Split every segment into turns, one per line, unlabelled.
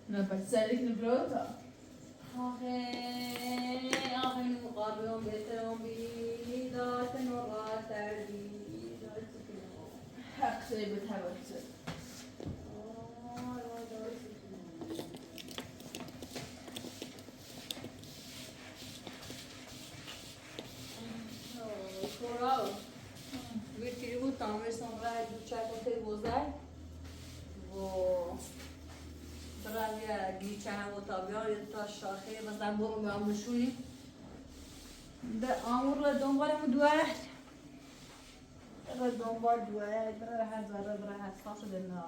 Na pazzare che pronto. حق بتحبك.
آمور دنبالمو دواره دنبال دواره برای هزاره برای حساس دنیا.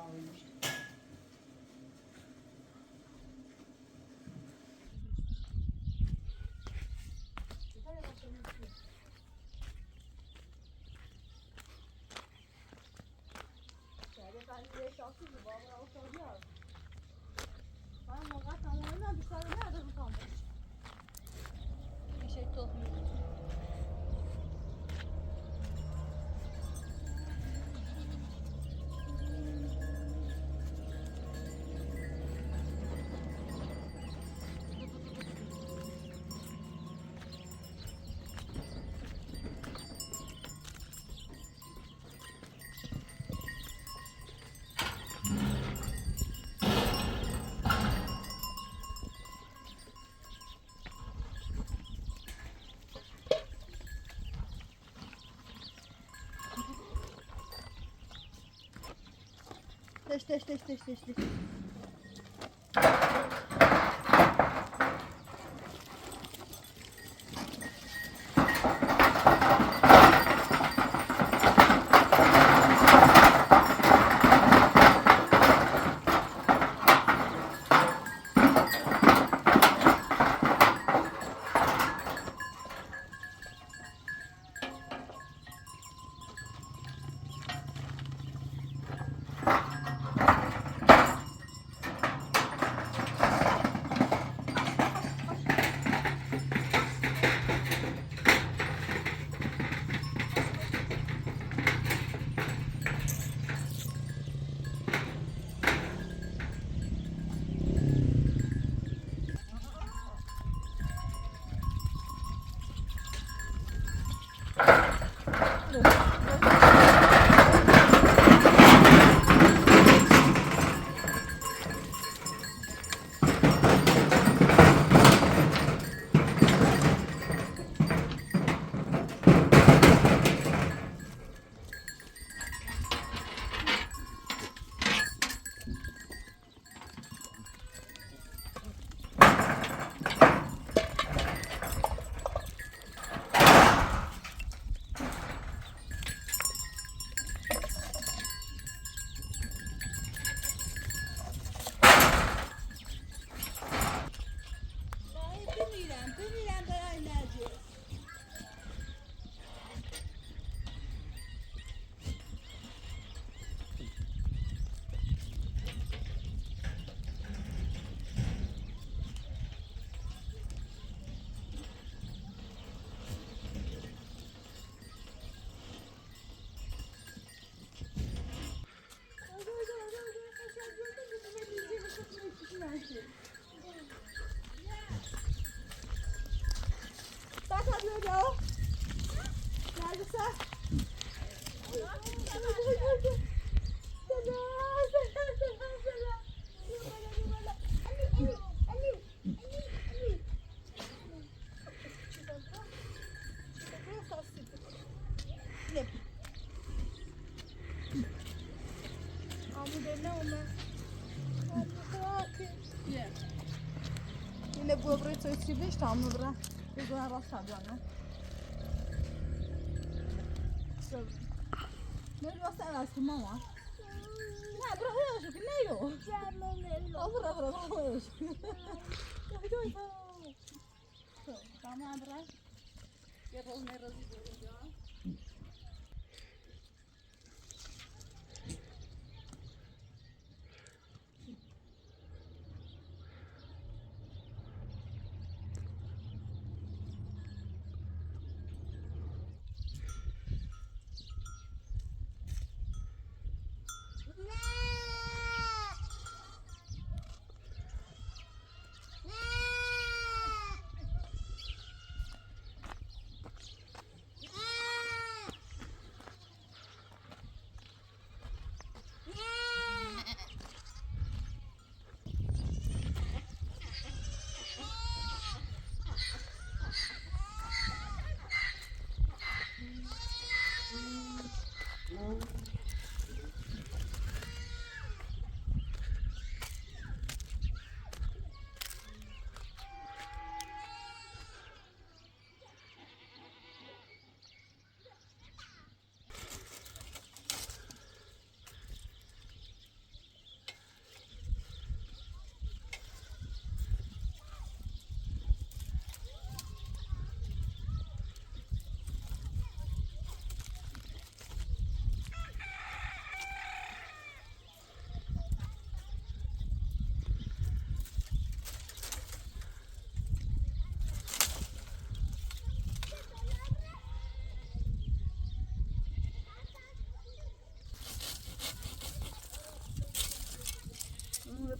Teş teş teş teş teş teş.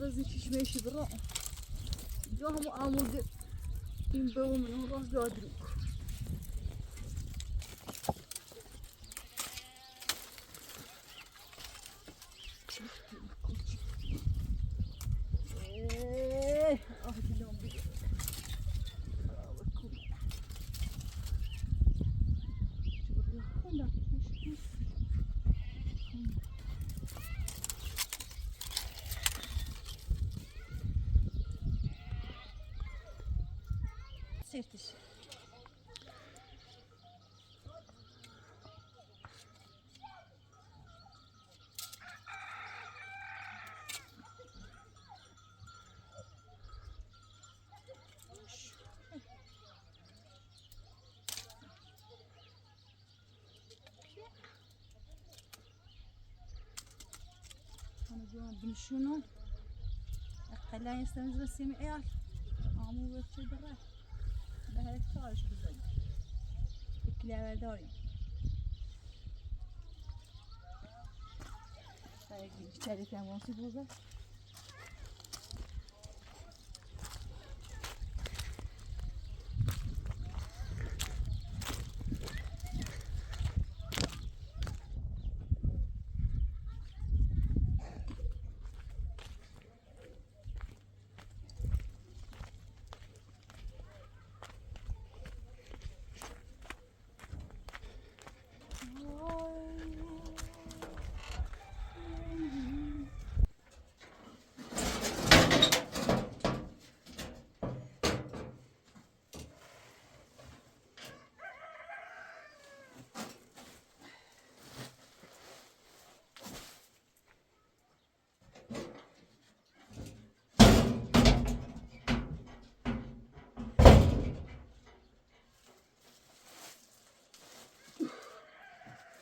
رزی چشمه برا جا همو عمود این به من راست دادروک ايه اه دلهم بيجي
سيرتش أنا جوان بنشونو أقلا يستنزل السيم عيال عمو بس برا بهلك كارش بزن كلا داري شركة كان بوزة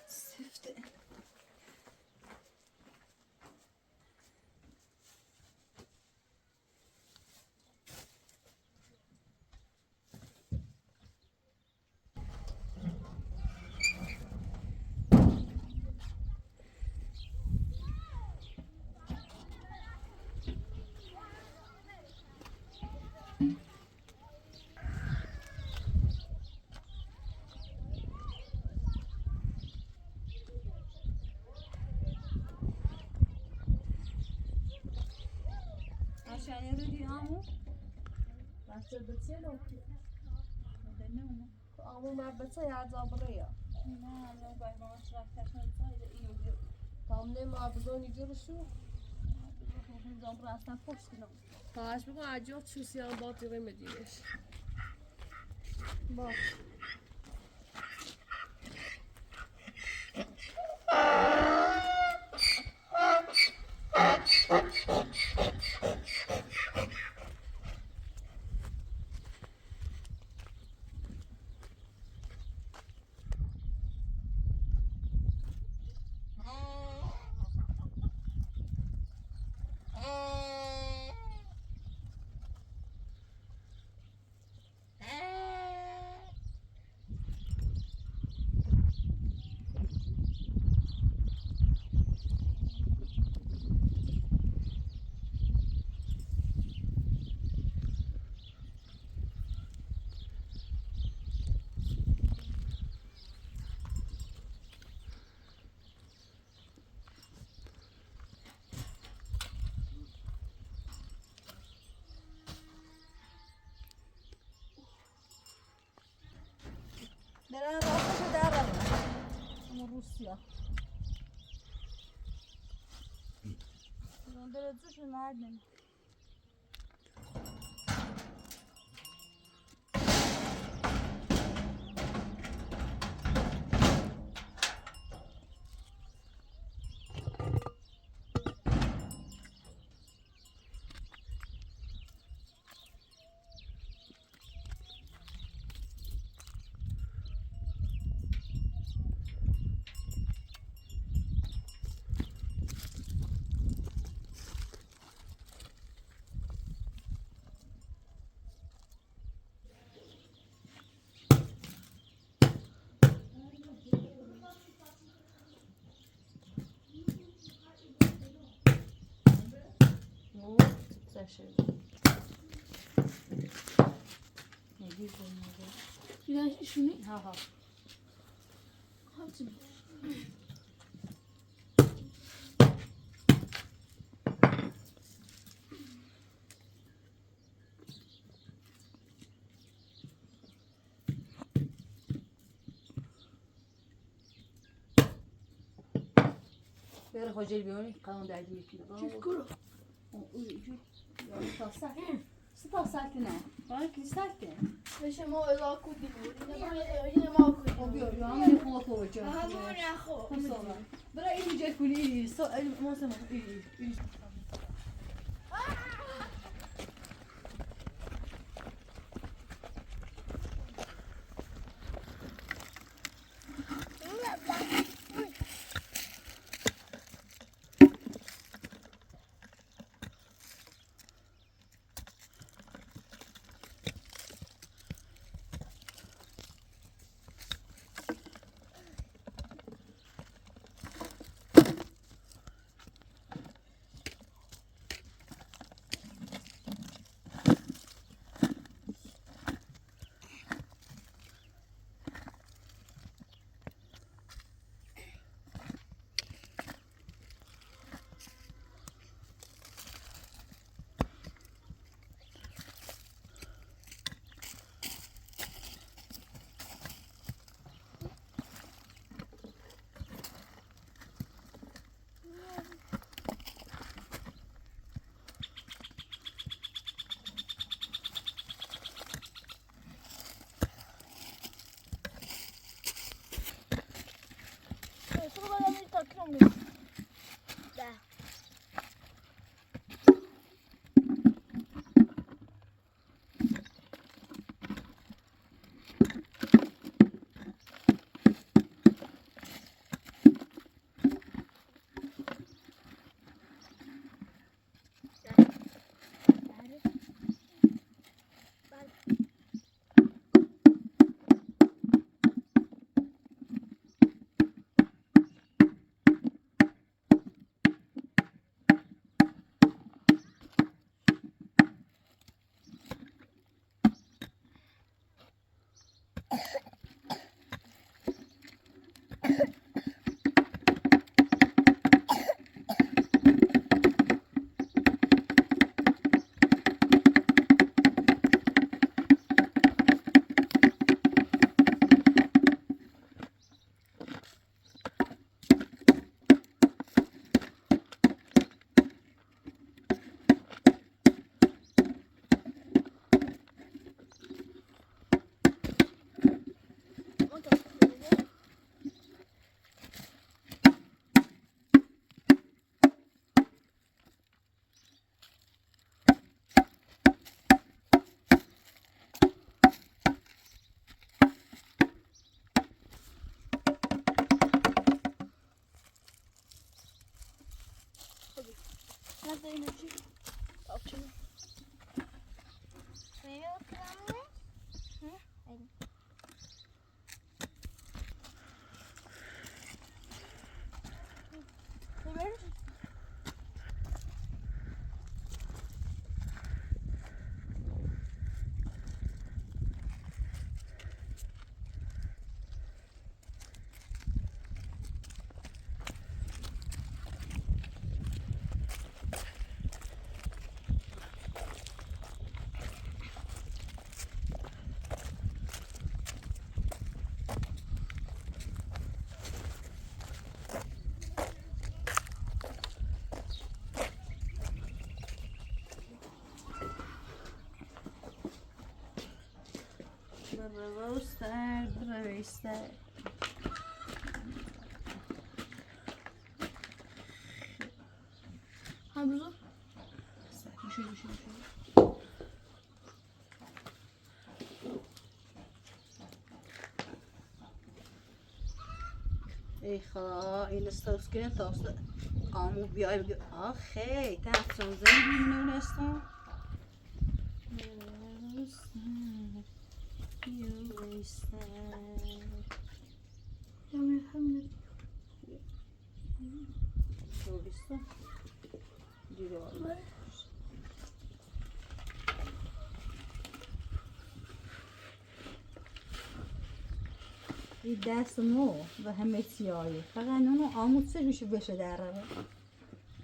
سفت. عشان يردي آمو
بچه بچه لو
هذا النوم
عمو مع بچه یا زابرية
لا لا باي ما شرح عشان تصير إيو
تامنه ما بزوني جرشو
اصلا پشت کنم
خواهش بکن عجیب چوسیان با تیغه مدینش با
برای راستش در اما روسیا داره توش مردم Ha ha. بير خوجي البيوني قانون داعي
شكرا.
ستا ساعتنا هاك ساعتين.
ليش ما إذا كنت هنا ما كنت.
عمري خو خو.
همون خو.
برا إيه جاي كل إيه سو ما سمع إيه إيه. Rooster, rooster.
Ha
شو شو شو. ای خدا این استوس کنه تاست آمو بیای بگی آخه تا سوزن بینونستم. این دست مو و همه سیاهی فقط اونو آمود سه میشه بشه در رو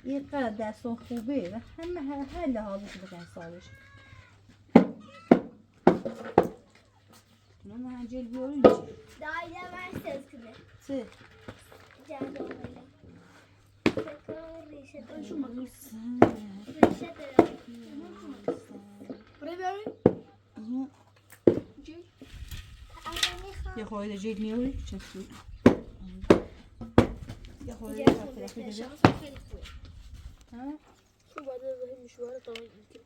این قدر دستون خوبه و همه هر لحاظش بکن سالش نه من جل بیارین چی؟
دایده من سز کنه
چه؟
جهد آقایده فکر ریشه داره ریشه داره
برای بیاری جی
اگه میخوام
یه خواهی جل میاری؟ چه یه خواهی
اینجا خوبه.
طرفی دیگه.
شانس خیلی خوبه.
ها؟
شو بعد از مشوار طویل يمكن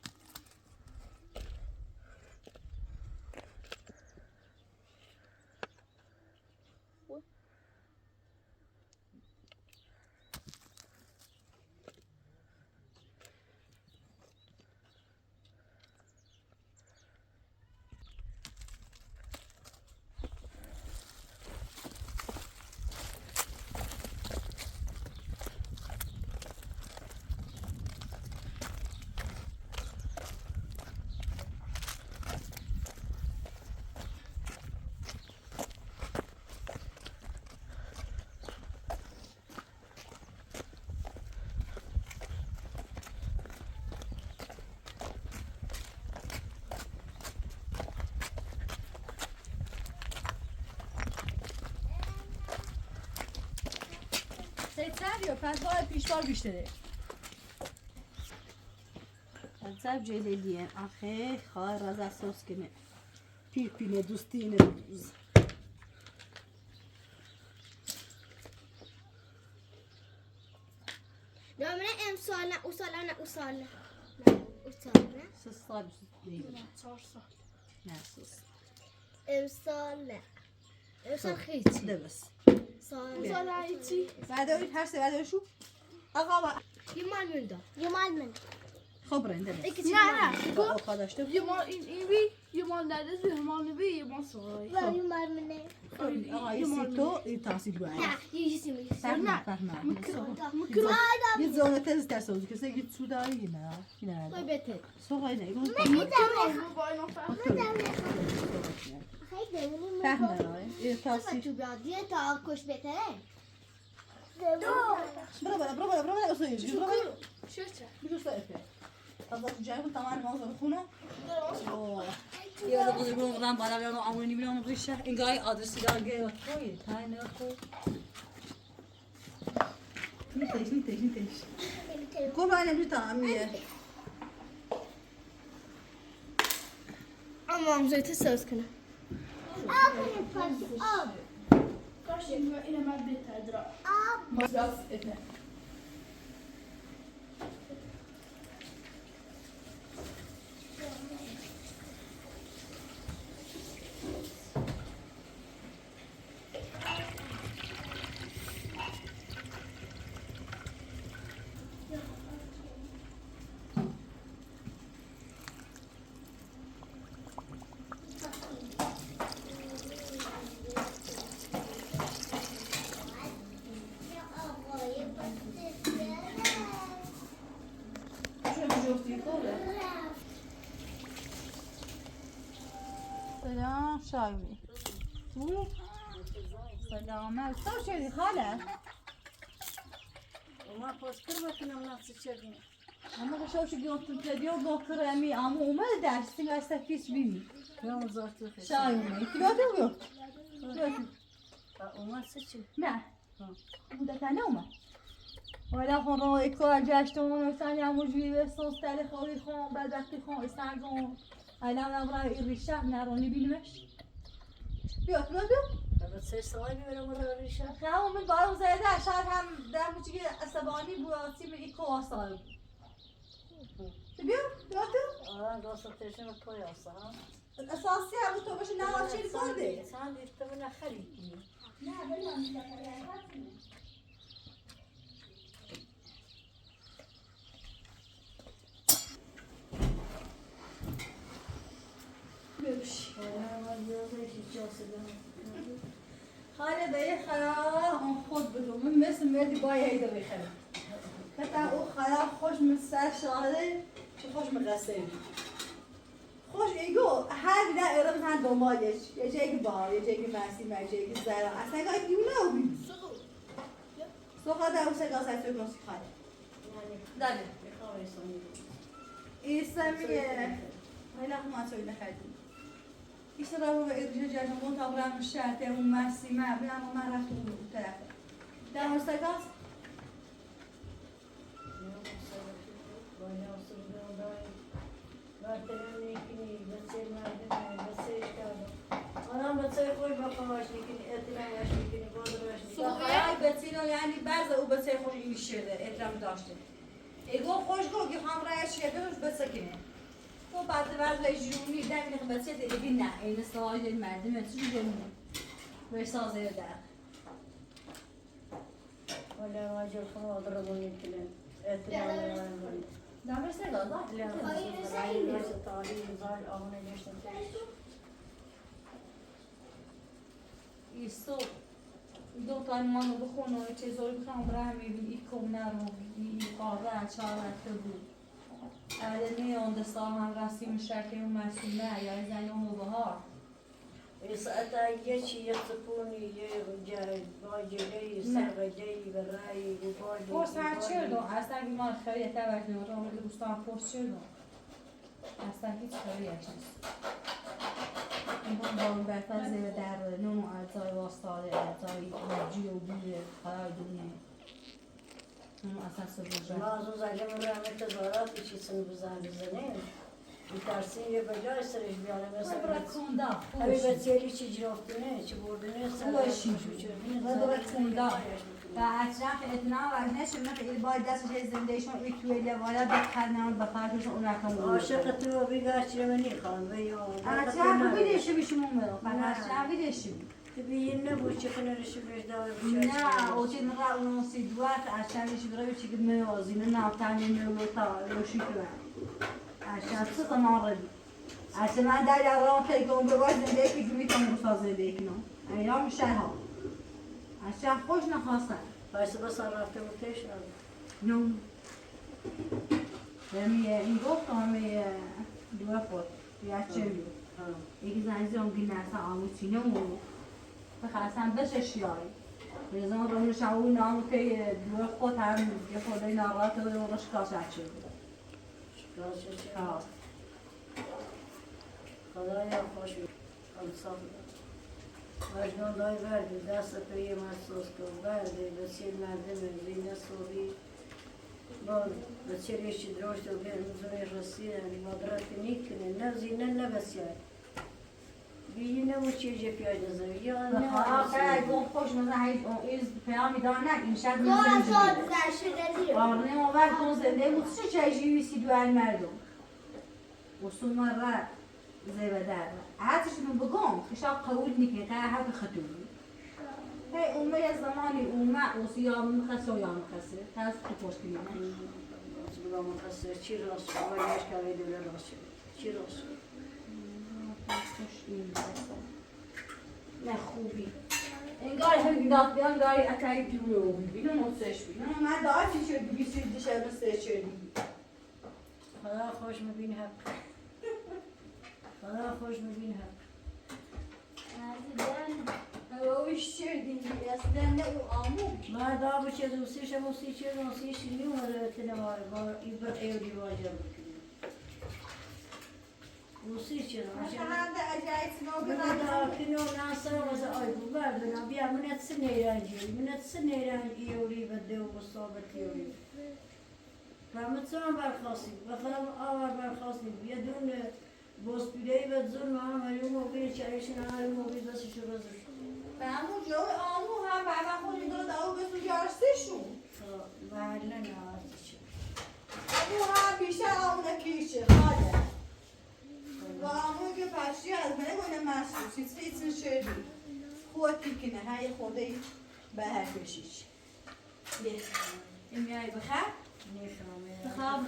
سید یا پس باید پیشوار بیشتره عجب جلیلیه آخه خواه رضا سوس کنه پیر پینه دوستینه دوز
دامنه امسال نه او سال نه او سال نه نه او سال نه
سه سال دیگه.
4 سال
نه سه
امسال نه امسال خیلی چی
ده بس
سال
سال هیچی
بعد اون هر سه بعد شو آقا
یه مال من دا یه مال من
خب رنده بس
یکی چی
نه نه
آقا داشته
یه مال این این بی یه مال ندرس یه مال نبی یه مال صغیر
یه مال من نه
آقا یه سی تو یه تحصیل باید
نه یه چیزی میگه
فهمه فهمه یه زونه تز ترسوزی که سگی تو داری نه نه
بهتر
سوقای نه
با اینا فهم
خیلی
فهمه یه تحصیل
تو بیاد یه تا کش بهتره
برو برو برو برو برو اصلا برو برو
شو چه
بجو سقفه از جای تمام موضوع بخونه یه روز بزرگ قدام بالا بیان عمونی بیان ریشه اینگای آدرس دار گه توی تای نه کو نیتش نیتش نیتش کو باید نمی‌تونم عمیه
اما هم زیت سوز کنه آب
کاش اینا ما بهتر درا
آب
بس اتنا
سلام شایمی سلام تو شدی خاله
وما پاسکر بکنم نفس چرنی
اما شو شو گفت تدیو دکتر امی اما اومد درسی گاست پیش بینی
یا زارت خیلی
شایمی تو گفت
اوما سچی
نه بوده نه اومد ولی خون رو اکار جشتون و سنگ هموجوری به سوز تل خوی خون بدبختی خون اسنگون الان نبرای این ریشه نرانی بینمش بیا تو بیا
بعد سه سال میبرم رو ریشه
خب من بارم زیاده شاید هم در موچی عصبانی بود تیم ایکو آسال تو بیا بیا تو
آه دوست تشم توی آسا
اساسی هم تو باشه نه چی زنده
سان دیتا من خری
نه بلا خاله به خلا اون خود بدو من مثل مردی بای هیده بخره حتی او خلا خوش من سر شاده چه خوش من غسل خوش ایگو هر نه ارم هم دنبالش یه جایی با یه جایی مسیم یه جایی زرا اصلا گاهی دیونه بی سوخا در اون سگا سر توی نسی خاله داره ایسمیه خیلی خوب من توی نخریدیم ایسا رو به ارجه جشن من تا برم شرطه اون مسیمه بینم من رفت اون طرفه در اون سگاز یعنی بعض او بچه خوش این شده احترام داشته ایگو خوش گو که هم رای شده روش بسکنه تو بعد بعض جونی دم بچه ایگی نه این سوال مردم چی جونی به سازه در
ولا واجل خمو ضربوني كلام
دامر سگاز ایسو دو تا منو بخونه چه زوری بخوام برم میبین ای کم نرو ای قاره چهار بود اده آن دستا هم رسیم شرکه و مسیمه یا زن و بهار پرس هر چه دو اصلا ایمان خیلی توجه رو دوستان پرس چه دو اصلا هیچ خیلی نیست این با برتر زیر در نونو اجزای واسطه اجزای جی و بی خیال دونه اونو اصلا سبوجه برا کنده و اطراف اتنا و نشه نه خیلی باید دستش زنده شون ای توی لوالا بخرنه و بخرشون اون رقم
عاشق تو بیگاه چه منی خان و یا
اطراف بیدشی بیشمون میرو اطراف بیدشی
تبين نبو چه خنرش بیش دار
نه او چه نرا اون سی دوات اطراف برای چی که میوازی نه نه تانی میو تا لوشی تو اطراف سه مرة عشان من در راه تلگرام به باز زنده که میتونم گوسا زنده کنم ایام شهر عشان خوش نخواستن
بس بس رفته و تش
نو یعنی این گفت همه دو خود یا چه یکی زنی هم گینه اصلا آموچینه و بخواستم بشه شیایی رزان رو نشون نام که دو خود هم یه خورده ناراحت و رش کاسه شد.
شکاشه خدایا خوش انصاف مجنون دای بردی دست پی مسوس کن بردی بسیر مردم زینه صوبی با بسیر یشی دروشت و به زوی رسیدن مدرک نیکنه نه زینه نه بسیار بینه و چه جه پیاز نزوی یا نه
آخه گفت خوش مثلا هیچ اون ایز پیامی دار نه این شب آره اون وقت اون زنده بود چه چه سی دو مردم وصول مرة زي بدار عادش من بقوم خشاق قول نكي قاعد حق خطوي هاي أمي يا زماني أمة وصيام مخسر ويا مخسر هاس تفوش كلمة
بلا مخسر چی راست ولی اشکالی دوله راست چی راست
نه خوبی انگار هم داد بیان انگار اتای دورو بی نه مصش بی نه من داشتی شد بی سی دیشه بس شد
خدا خوش مبین حق خدا خوش مبین حق
او شردی اصلا نه او آمو
ما دابو چه دوستی شموسی چه دوستی شنی و تنوار با ایبر ایوری واجب دوستی چه دوستی
هذا اجايت
من كنو ناصر وزا اي بردنا بيا من تسنيرانجي من تسنيرانجي يوري بدو وصابت يوري فمتسان برخاصي بخرم آور برخاصي بيدون بوسپیری به زور ما مریوم موقعی چایش نه موقعی دستش رو بزر
همون جو آمو هم بعد خود این دو داو به سو یارسشون
محله نه آرزش
آمو هم بیشتر آمو نکیشه خاله و آمو که پشتی از منه گونه مسئول چیز هیچ شردی خود تیکنه های خورده به هر کشیش این میای بخر
نیخوام
بخواب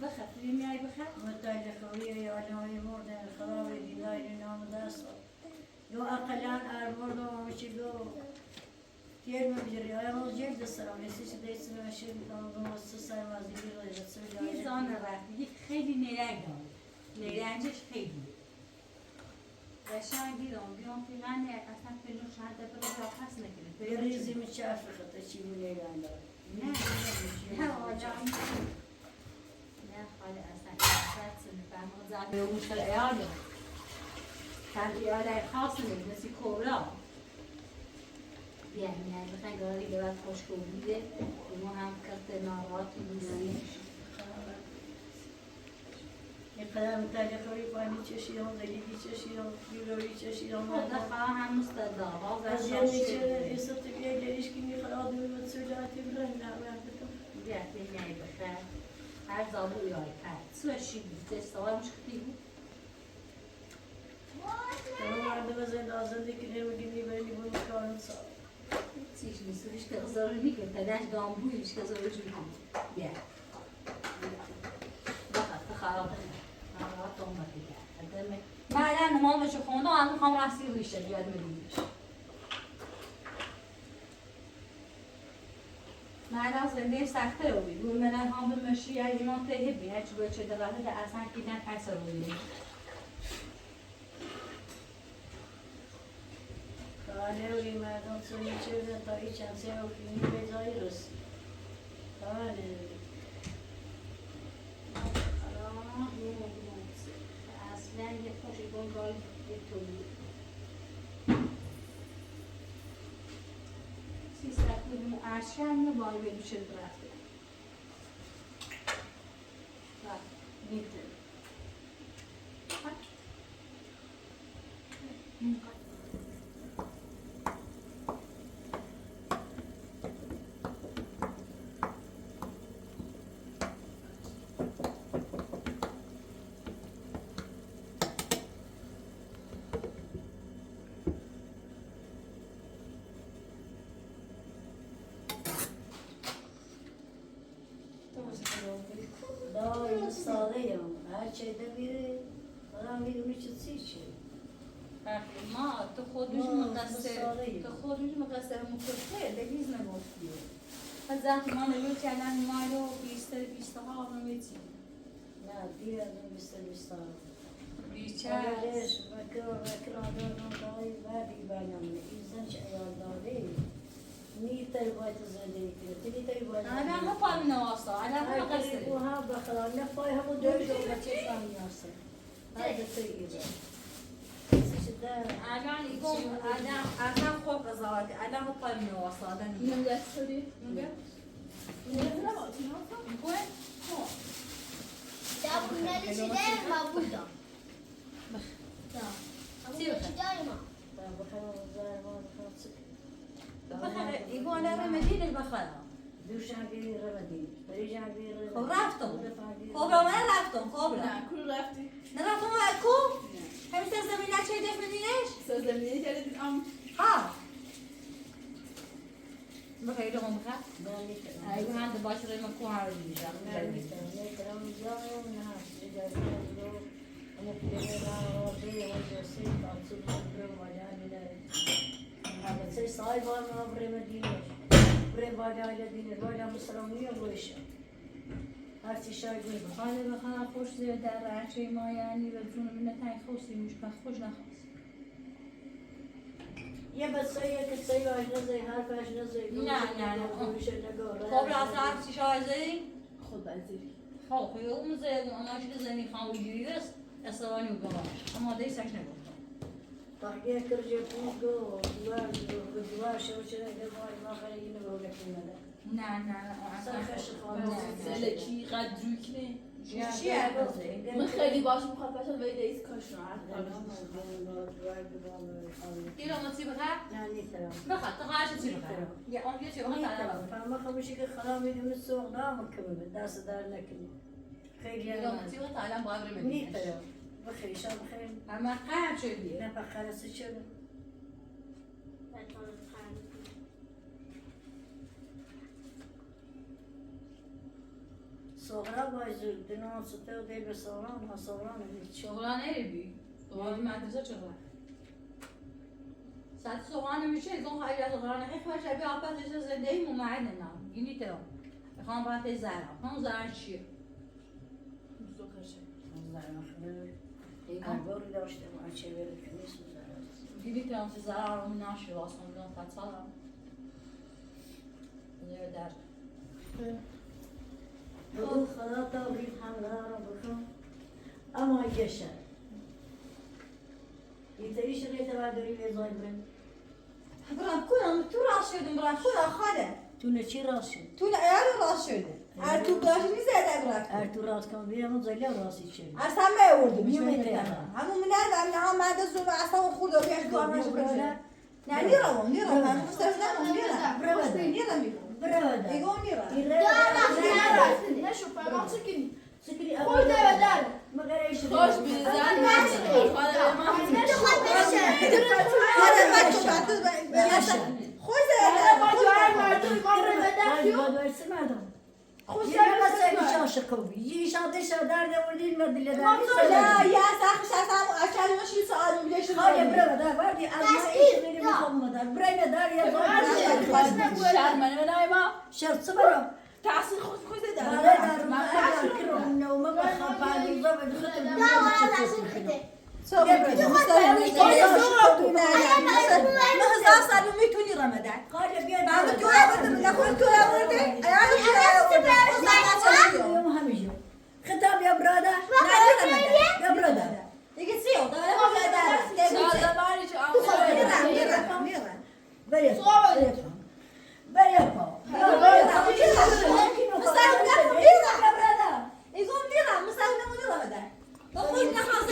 بخر این میای بخر
متعلق خویه یا نوی مردن خراب دیدار نام دست دو اقلان ارمرد و مچی دو تیر مبجری آیا مو جلد سرام یسی چه دیس نوشی میکنم دو مست سر مازی
یه زان رفت یک خیلی نیرنگ داره. نیرنجش خیلی قشنگ دیدم بیام فیلن اصلا فیلم چند دفعه رو پس نکنه.
یه ریزی میچرخ خطه چی مونه داره.
نه نه آجام نه خاله اصلا فهم زعمی مشکل ایاله كان ایاله خاص نه مثل کبرا.
یعنی بخن گاری که بعد خوش بوده ما هم کت ناراحت نیستیم.
یه قدم تاریخی پانی چشیدم، زگیگی چشیدم، بیروی چشیدم.
خدا هم مستدعا و
از یه میچه ایسا تبیه گریش که میخواد آدمی به سولاتی برن نه بردم.
بیعتی نه بخیر هر زابو یای کرد سوشی بود سوال مشکلی بود.
تمام مردم زنده زنده که نمیگی میبرنی بونی کارن سال.
چیش نیست هیچ که ضرر نیکه پدرش دامبوی هیچ که ضرر جوی بیا بخیر خراب ناراحت اومد دیگه.
بعدا نمازش خوندم الان میخوام رسی ریشه بیاد مدینش. بعد زنده سخته رو بی بود من هم به مشی ایمان تهبی هرچی باید چه دقیقه ده اصلا که نه پس رو بی.
خاله و مردم سونی چه تا این چند سه و فیلمی به جای رس. خاله.
اصلا یه خوش گنگال یه توی.
سیصد بودیم ارشد نه باید به دوشه رفته.
نیته. دای ساده یم هر چه دمیره آدم میدونی چه چی چه.
ما تو خودش مقصر تو خودش مقصر مکفه لگیز نگفتی. حضرت ما نگو که الان ما رو 20 20 ها نمیتی.
نه دیر از اون 20 20 ها.
بیچاره.
بکر بکر آدم دای بعدی بینم ایزن چه ایال داده. نیتر باید زندگی کنه نیتر باید.
انا ما پای نواسا انا ما مقصر.
وها بخلا نه پای همو دوی دو بچه فهمی هستن. هذا تيجي.
الان يقوم انا انا خوب قضاوات انا مو پای نواسا انا.
نمیگه سوری.
نمیگه. نمیگه.
دا بنا چه ما بودا. دا. چه ما.
يقول انا رمدين البخلا.
دوشان رمدين. فريجان رمدين.
خب رفتم. کبرا من رفتم کبرا.
نه کلو رفتی.
نه رفتم کو؟ همین سرزمین چه دف مدینش؟
سرزمینی کردید ام.
ها. بخیر لهم بخیر. ايوه عند باشر المكوع خاله بخواه خوش زیر در هرچه ما یعنی به جون من تنگ خوشی موش خوش نخواست.
یه بسایه که سایه آشنا زی حرف آشنا زی.
نه نه نه. خب اصلا حرف چی شایزه؟
خود بزیری.
خب خب اون زی اون که زنی خام وجودی است اصلا و گم اما دیگه سش نگفتم.
تحقیق کرجه پوز گو دوار دوار شو چرا که ما خیلی اینو بگم
نه نه نه.
سرخش خانم.
زلکی قدروک نه.
چیه؟
من خیلی باش مخالفت شد ولی دیز کاش راحت.
دیرو ما چی بخواه؟
نه نیترم.
بخواه تو خواهش چی بخواه؟ یه آن بیا چی بخواه تا
فهمه خمشی که خراب میدونه سوق نام کمه دست در نکنه. خیلی
دیرو ما چی بخواه تا الان باید بریم.
نیترم. بخیر شب بخیر.
اما قرب شدیه.
نه بخیر چه؟ صغرا باید دنان سته و دیل به صغران ها صغران هیچ.
صغرا نمیبی. صغرا مدرسه چقدر؟ ساعت صغرا نمیشه زون خیلی صغرا نه خیلی شبیه آپس زندگی ممعن نه. گینی ترم. خان باید زهرا. خان زهرا چیه؟
زخرشه.
زهرا خبر. ارباری داشتم و چه بره که میسوزه
دیدی که آنچه ضرر رو نشد آسان بودن فتصالم یه در
به خدا توفیق هم را بکن اما یه شرط یه شرط داری به برن
برا کنم تو راست شدیم برا کنم خاله
تو نه چی راست شد
تو نه ایال راست شده ار تو راست نیست برا
ار تو راست کن بیام زلی راستی چه
اصلا ما آوردم
میومده.
همون من نه هم بعد از اون اصلا خورد و بیش دو همش نه نیرم نیرم من مستر نه نیرم نیرم میگم
برو
ایگو نیرم
نشو پیمان سکنی
سکری
خود بدل
مگر ایش
خوش بیزن خاله ما
هذا ما خوش
خوش
لا يا ساخش اصلا عشان ماشي سؤال ليش
شرمنه من ایما تعصي خود خود میتونی رمضان بعد تو آورد خود تو آورده
خطاب يا برادر يا برادر
دیگه سیو داره خود داره میرم میرم
بري بري
يقوم ديرها مستخدم رمضان بخوش نخاص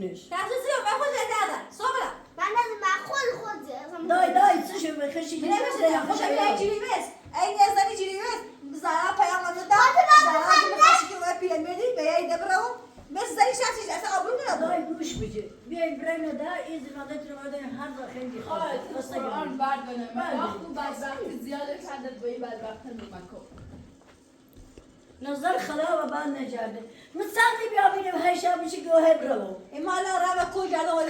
خوش تعرف سيو ما خوش دادا صبرا
داي داي تشوف خشي
من بس خوش أبي جري بس أي نزني جري بس زارا پیام دادا زارا خش که و پیرمردی به یه دبرو بس زنی شخصی اصلا قبول ندارم
داي گوش بجي بیای برای دا از مدت رو دادن هر ذا خیلی
خاله قرآن بعد بنه من بدبختی زیاد کردت با این بدبخت نمکو
نظر خلا و بعد نجارده متصادی بیا بینیم هی شب میشه گوه برو
اما لا را کجا لا ولا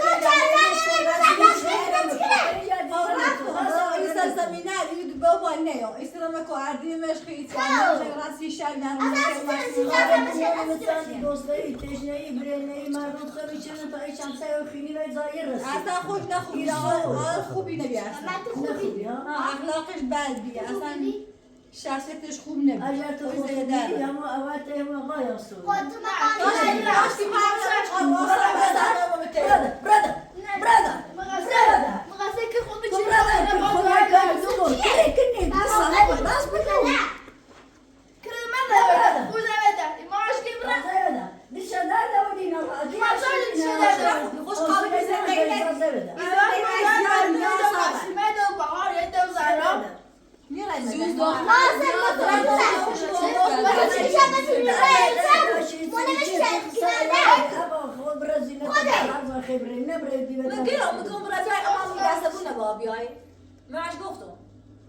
دوستایی تشنه‌ای برنه‌ای مردم خیلی چند تا ایش همسایه و خینی و زایر رسید
اصلا خوش نخوبی خوبی نبی اصلا
نخوبی ها
اخلاقش بد بی اصلا شخصیتش خوب نبی
اگر تو خوبی همو اول ته همو غای هستو برادر برادر برادر برادر برادر خدا کار تو کنی بس بس
معش گفتم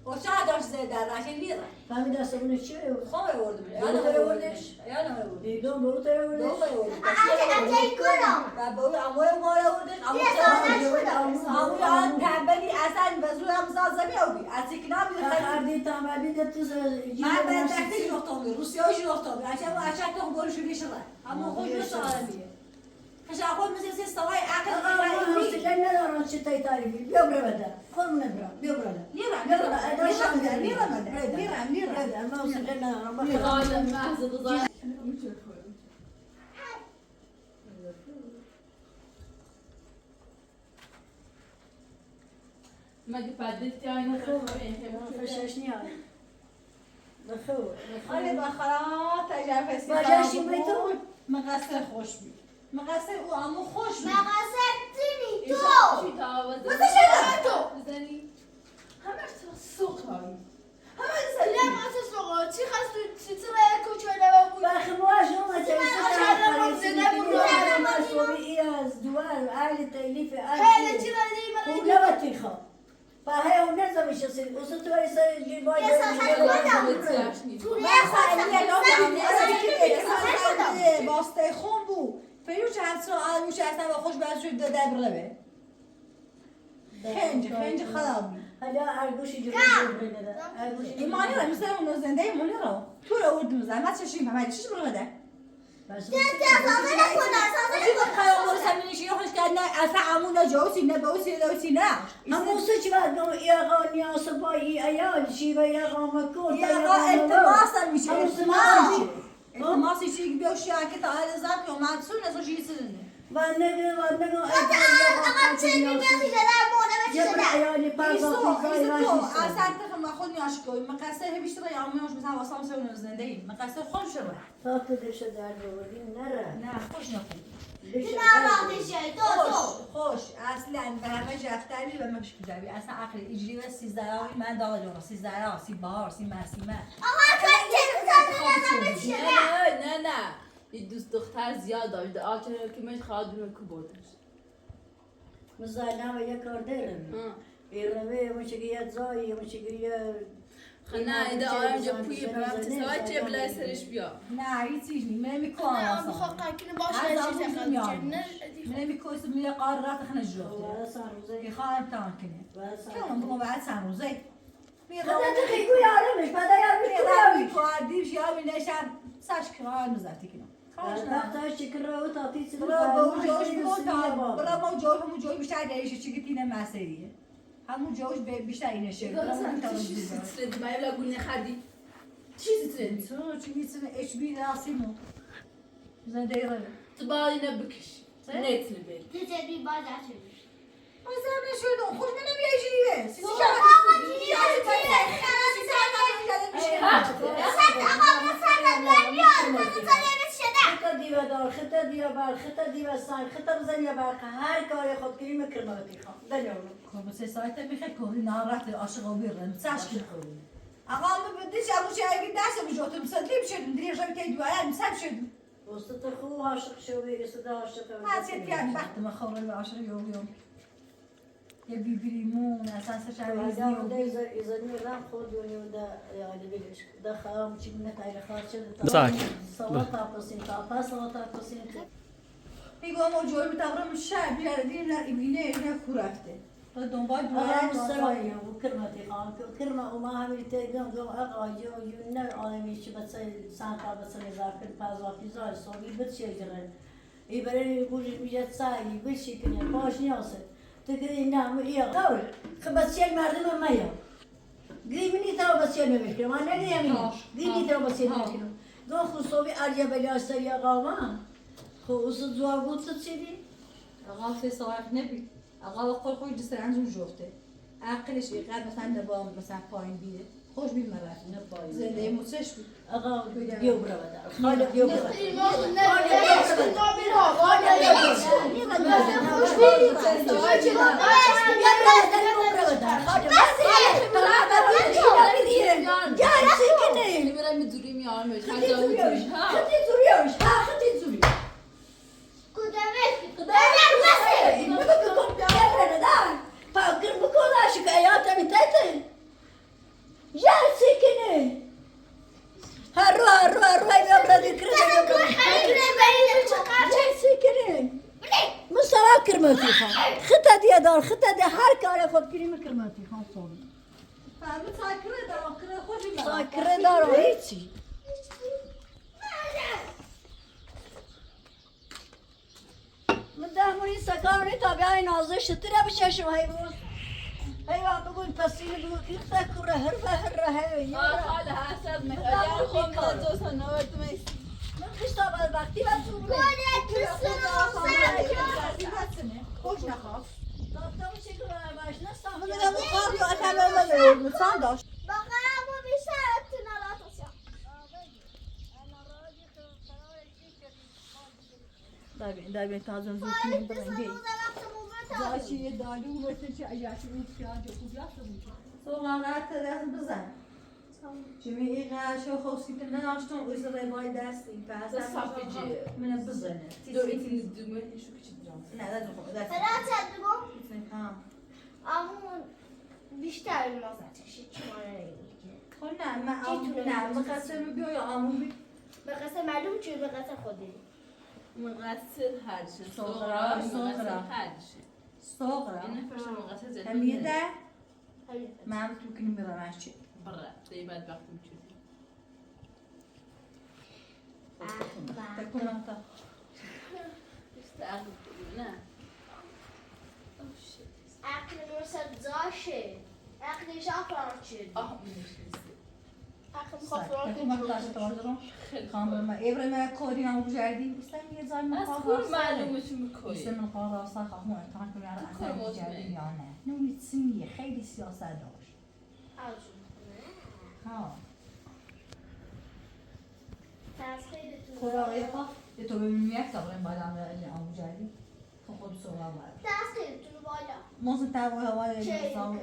و چه داشت زده در رشن میره
فهمید دستمون چیه؟
خام آوردم
به آوردش؟
یادم آوردم
بیگم به او تر آوردش؟
و به او عموی ما آوردش عموی آن تنبلی اصلا به زورم زازمی آوی از سکنام
خردی تنبلی ده تو
من بدبختی جنوختم روسیه های جنوختم عجب عجب تو برو شوری شده اما خوش دوست آدمیه خش خود مثل سه سوای عقل
حوصله ندارم چه تای تعریفی بیا برو بده خودم نبرم بیا برو
میرم میرم میرم میرم میرم
ما حوصله ندارم
خاله محض بزن مگه بدلتی آینه
خشش نیاد بخو
آره بخرا تجربه
باجاشی بیتو
مقصر خوش بی مقصر او عمو خوش بی
چی تا آواز
تو
بزنی همش تو سوق هایی
بخمواش هم تیسه از دوار اهل تلیف اهل ولوتيخا فهي ونزل مش يصير وصلت يصير جيباي
واسطه خون بو فیروش هر سال میشه اصلا با خوش باید شد داده بره خنج خنج خرابی.
حالا ارگوشی جلو بره ارگوشی
ایمانی را مثل اون زنده ایمانی را تو رو اردو زحمت چشیم همه چیز برو بده. اصلا عمو نه جوسی نه بوسی نه نه.
همون سه چی بعد نو یاقا نیاس با ای ایال چی و یاقا مکو
یا آقا التماس میشه التماس التماس چی بیو شاکت تا زاک و معصون از چیزی
و نگه و نگه
آقا چه می‌بینی در مونه
یه
چه
بر
در
ایالی
ایسو
پرزا
ایسو تو اصلا تخم ما خود نیاش کوی مقصر بیشتر یا عمو مثلا واسه مثلا زنده ای مقصر خود شو
تا تو دشه در بودی نره
نه خوش نخو
نه وقتی شد تو
خوش خوش اصلا به همه جفتری و مش کجابی اصلا عقل اجری و 13 من داغ جون 13 سی بهار سی مسیمه
آقا تو چه می‌زنی چه
نه نه نه یه دوست دختر زیاد داشت آچه که من خواهد کو بودش
مزانا و یه کار دارم ایروه مچگی یه زایی مچگی یه
نه ایده آرام جا پوی پرم تسوای چه بلای سرش بیا
نه هیچ چیز نی من میکنم
نه میخواد قاکن باشه چیز نه
من میکنم می قرار خنه جوفته
بعد سان روزه
میخوام امتحان کنه
بعد سان
که بگم بعد سن روزه
خدا تو خیلی یارمش بعد یارمش
میرم کوادیش یا می نشم ساش کار مزفتی کنم
وقتا شکر رو تا تیس
برا با جوش بگو برا ما جوش همون جوش بیشتر دریشه چی که تینه مسیریه همون جوش بیشتر اینه شه
چیزی ترند ما یه گونه خدی چیزی ترند
تو چی میتونه اچ بی راسیمو زنده ایره
تو باید اینه بکش نه تنه بل
تو چه بی باز شدی
مثلا نشدم خوش منم یه جیوه سیسی
خطا دیو دار خطا دیو بر خطا دیو سان خطا بزن یا برق هر کار خود کنی مکرماتی خواه دنیا
خب سه ساعت میخه کوری ناراحت عاشق و بیرم ساش آقا من بدیش ابو چه اگه دست بجوتم مسدلی بشدم دری شب که دوام مسب شدم
وسط خو عاشق شوی وسط عاشق
ما سيت يعني بحت ما خور عاشق يوم يوم یه بی بریمون اصلا سه
ده إذا إذا نرام خود وني وده يعني بيش ده خام شيء من تاير خاص
ساك.
صلاة تاقصين تاقص صلاة تاقصين
میگم ما جوی بتغرم شب بیاره دیم نه ایبینه نه خورفته تا دنبال
أنا
دوام
السرايا وكرمتي خان كرمة وما هم يتقام قوم أقا يو يو نر عالمي شو بس سانتا بس نزاكر بازا في زاي صوبي بتشي جرن يبرر يقول يجت ساي بتشي كنا باش نياسه تقولي نعم إيه قول خبس شيء المردم ما يا قريب مني ترى بس شيء ما ما نري يمين قريب ترى بس شيء ما قو خصوبي أرجع بلي أستريا قاما خو أصد زواجوت تسيدي
آقا في صوايح نبي آقا وقول خوش جسر عنزو جوفته عقلش إيقاد مثلا نبام مثلا پایین بیه خوش بی مرد زنده موسش بی
أقا بيوبرا بدا خالق بيوبرا
میرم میدوری میارمش هر جا میتونی ها
خطة دي دار خطة دي هر کار خود کنیم کرماتی خان صوبی
فهمت ساکره دار کرده خوش بی مرد
ساکره دار هیچی من ده مونی سکانی تا بیای نازه شتره بچشم هی بوس هی وقت بگوین پسینه بگو ایخته کره هر و هر هی
خاله حسد میخواد خب من دو سال نورد میسی
من خشتا بدبختی و زور
خوش نخواست
دافتم شکل باش نه
من میگم قال یا اصلا مثلا داشت دابین تازه زود بریم زاشی یه دالی و مثل چه اجاسی اون سیاه جو خوب یافته بود سوغان دست بزن جمعی غش خوصی که نداشتم اوز روای دستی پس من بزنه
دو ایتین دومه شو کچی درام
نه نه خوب دست ها
بیشتر مازت کشید چون
خب نه من نه من قصر بیا یا عمو بی
به قصه معلوم چون به قصه خودی
مقصر هرچه صغرا مقصر هرچه
صغرى
إنه فرشة من غسل
هم ده ما عم تمكن مرة ماشي
برا طيب بعد وقت مشيت
تكون انت
عقل مرسل عقل شافر
اه
عقل
تكون ما تطلعش تواجرون خامر ما إبرة ما كوري عم بجاردي إسلام يزال ما
از كل معلومة شو مكوي
إسلام القارة صح هو تعرف على
كل
أساس
مطمئن.
بجاردي يعني نومي تسمية خير السياسة داش ها خدا ريقة تو ببینیم یک تا بریم بالا عم بجاردي خود سوال
بالا
موزن تابع هواي الصاوي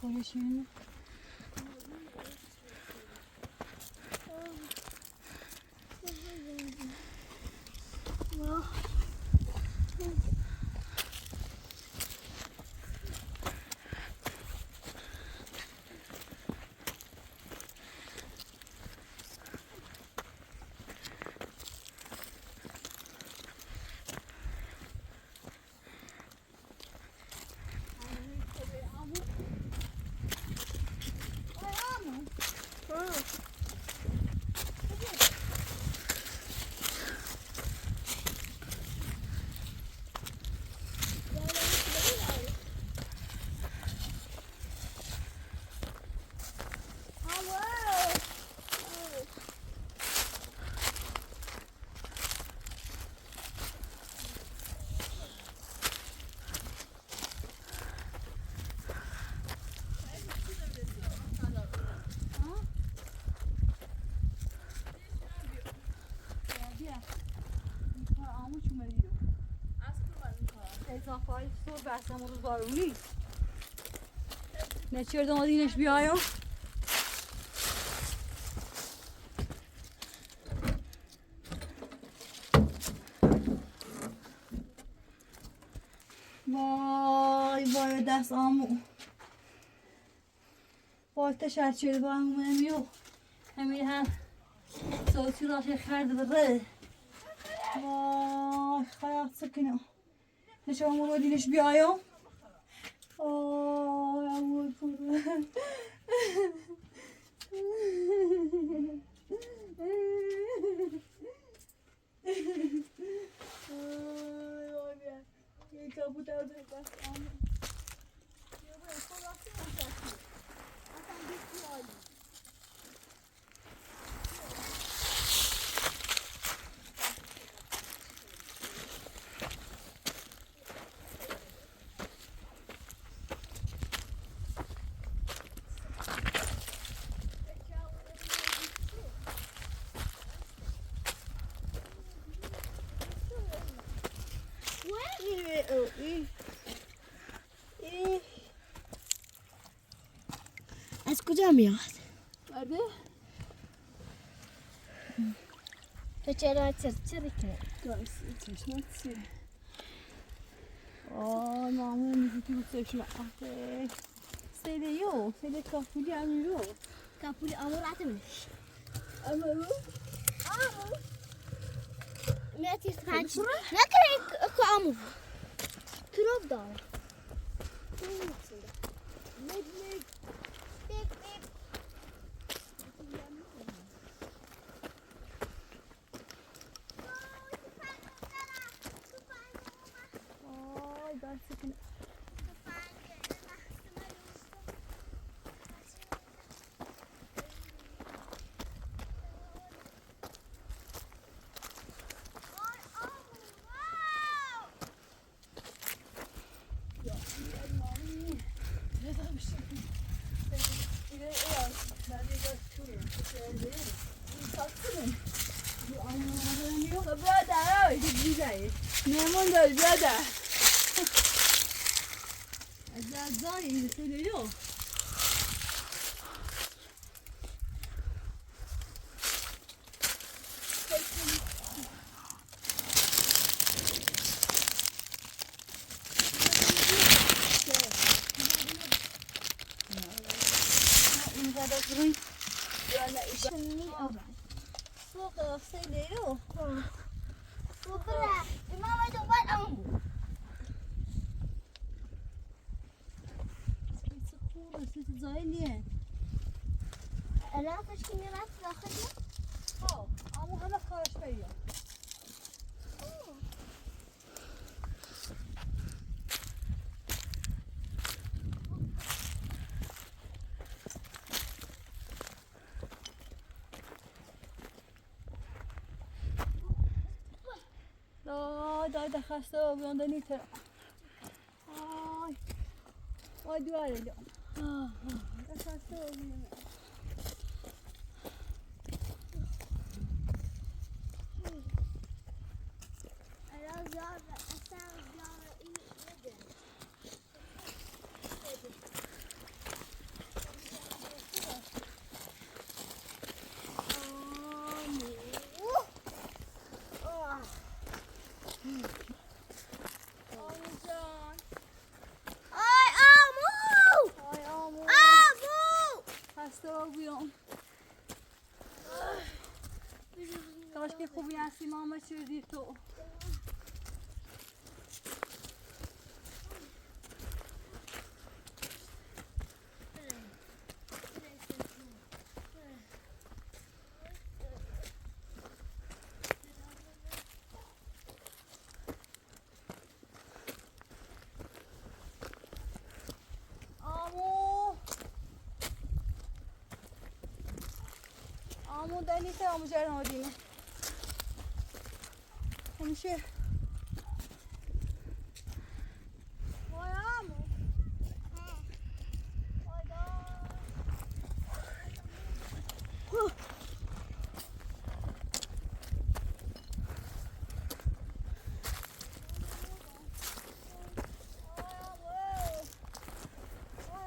خودشون نه چرا دادینش بیایم وای وای دست آمو بالتش چرا با هم همین هم صوتی راش خرد بره وای خیلی سکنه نشو امو دینش بیایم آه امو
ای.
از کجا میاد؟
آره.
تو چرا چرچری کنی؟
چشمت چیه؟ آه مامون میگه تو چشم آخه سیده یو سیده کافولی امیرو
کاپولی امور عتمش
امرو
امو 135 نکره اكو امو تروب داره.
مگ مگ
بيب بيب.
آی دست کنه. مهمون داری برادر. از زایی سیده. فوق سیده. امو همه کارش بیا. دای دای خسته و بیانده نیتر. آی آی دواره دام خسته و بیانده. جان.
آی آمو.
آی آمو.
آمو.
خسته و بیام. کاش که خوبی هستی ماما، چه تو؟ آمو آمو دنی که آمو جرم آدینه همیشه. وای آمو وای دا. وای آمو.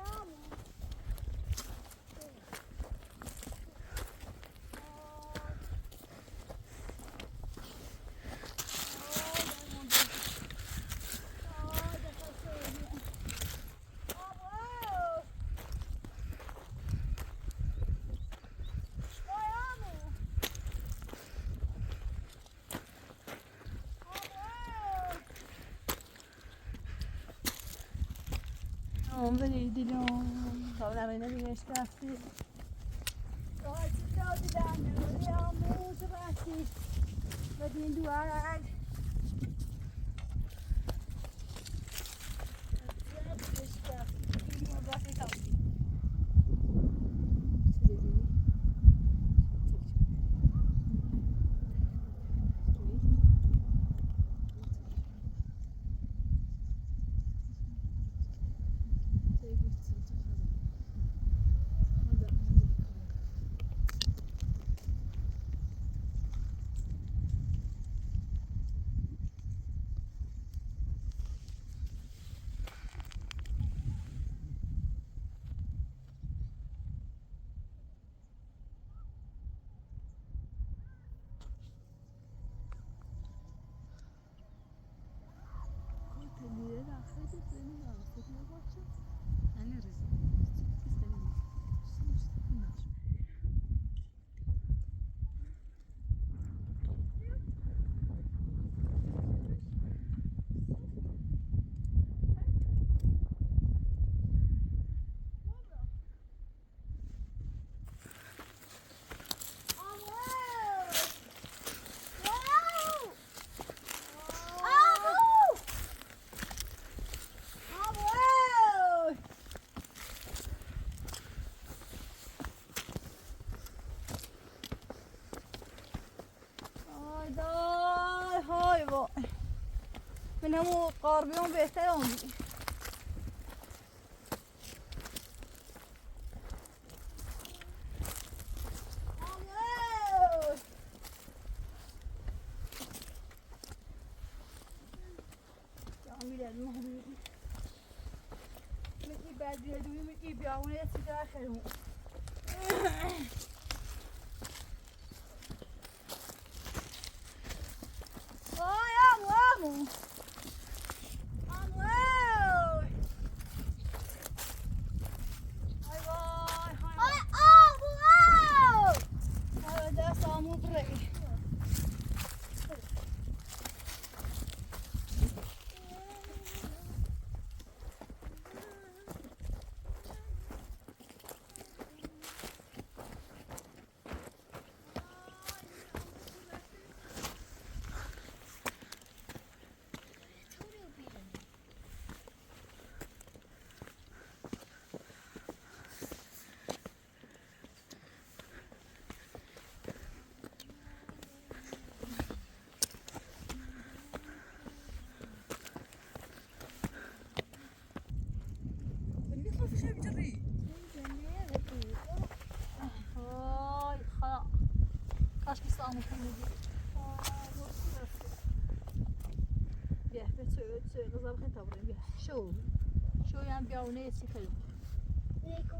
آم ولی دیدم تا نمینه بینش رفتی و دین دوار.
نمو قاربیون بهتر اون بی. شو شو يعني بيعوني سيخلو
ليكو